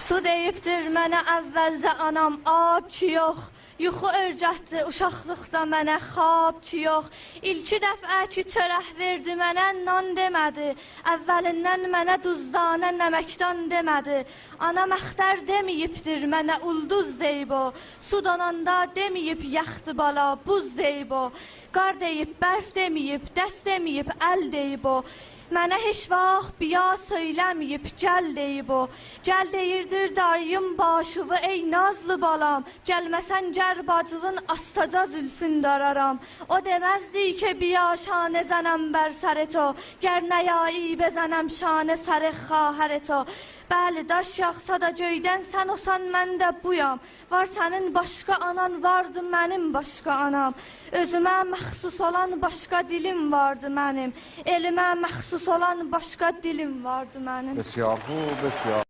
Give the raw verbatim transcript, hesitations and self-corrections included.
سو دئییبدیر منه اولده آنام، آب کی یوخ. یوخو اؤرگتدی اوشاقلیقدا منه، خواب کی یوخ. ایلکی دفعه کی چؤرک وئردی منه، نان دئمه‌دی. اولیندن منه دوزدانه نمکدان دئمه‌دی. آنام اختر دئمه‌ییبدیر منه، اولدوز دئییب او. سو دوناندا دئمه‌ییب یاخدی بالا، بوز دئییب او. قار دئییب، برف دئمه‌ییب، دست دئمه‌ییب، ال دئییب او. منه هئچ واخت بیا سؤیله‌مه‌ییب، گل دئییب او. گل دئییردیر داییم باشیوی، ای نازلی بالام. گلمه‌سن گر باجیوین، آستاجا زولفون دارارام. او دئمزدی کی بیا شانه زنم بر سر تو، گر نیایی بزنم شانه سر خواهر تو. بلی، داش یاغسا دا گؤیدن، سن اوسان من ده بویام. وار سنین باشقا آنان، واردی منیم باشقا آنام. اؤزومه مخصوص اولان باشقا دیلیم واردی منیم. ائلیمه مخصوص اولان باشقا دیلیم واردی منیم. بسیار خوب، بسیار.